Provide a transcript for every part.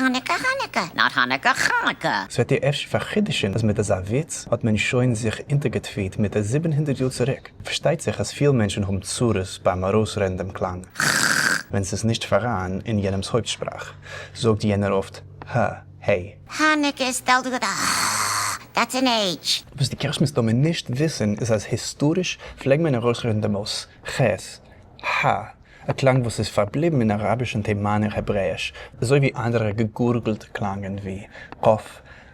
Hanukkah Hanukkah, not Hanukkah Hanukkah. ס'וועט דיר אפשר פאר'חידוש'ן אז מיט אזא וויץ האט מען שוין זיך אונטערגעטוויט מיט א 700 יאר צוריק. פארשטייט זיך אז פיל מענטשן האבן צרות ביים ארויסרעדן דעם קלאנג. ווען ס'איז נישט פאראן אין יענעמ'ס הויפט שפראך, זאגט יענער אפט ה, היי. Hanukkah is spelled with a h, that's an H. וואס דו קענסט מסתמא נישט וויסן איז אז היסטאריש פלעג מען ארויסרעדן דעם אות ח', ה, א קלאנג וואס איז פארבליבן אין אראביש און תימנ'ער העברעאיש, אזוי ווי אנדערע געגארגלטע קלאנגען ווי ק,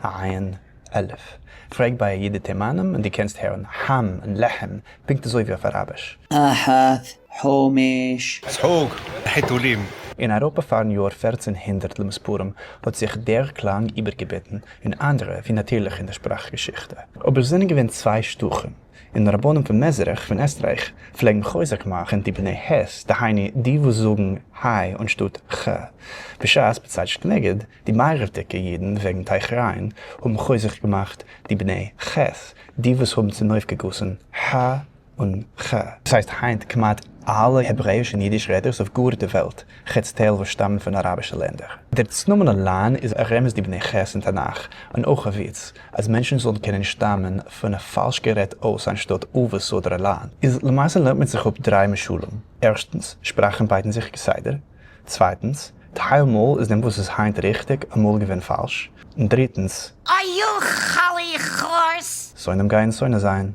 עין, אלף. פרעג ביי א איד די תימנים און דו קענסט הערן הם און לחם פונקט אזוי ווי אויף אראביש. אחת, חומש. סחוג, חיתולים. אין אייראפע פארן יאר 1400 למספרם האט זיך דער קלאנג איבערגעביטן אין אנדערע ווי נאטירליך אין דער שפראך געשיכטע. אבער עס זענען געווען צוויי שטחים, און רבנים פון מזרח פון עסטרייך פלעגן חוזק מאכן די בני ה', דהיינו די וואס זאגן היי אנשטאט ח, בשעת בצד שכנגד די מערב'דיגע אידן וועגן טייך ריין האבן חוזק געמאכט די בני ח', די וואס האבן צונויפגעגאסן ה און ח. דאס הייסט היינט כמעט אלע העברעאיש און אידיש רעדערס אויף גאר די וועלט, חוץ טייל וואס שטאמען פון אראבישע לענדער. דער צונאמען אליין איז א רמז די בני ח' אין תנך, און אויך א וויץ, אז מענטשן זאלן קענען שטאמען פון א פאלש גערעדט אות אנשטאט אבות אדער אליין. איז למעשה לערנט מען זיך אפ דריי משלים, ערשטנס, שפראכן בייטן זיך כסדר. צווייטנס, טייל מאל איז דעם וואס איז היינט ריכטיג אמאל געווען פאלש. און דריטנס, Are you חאלי horse? שונאים גייען שונא זיין.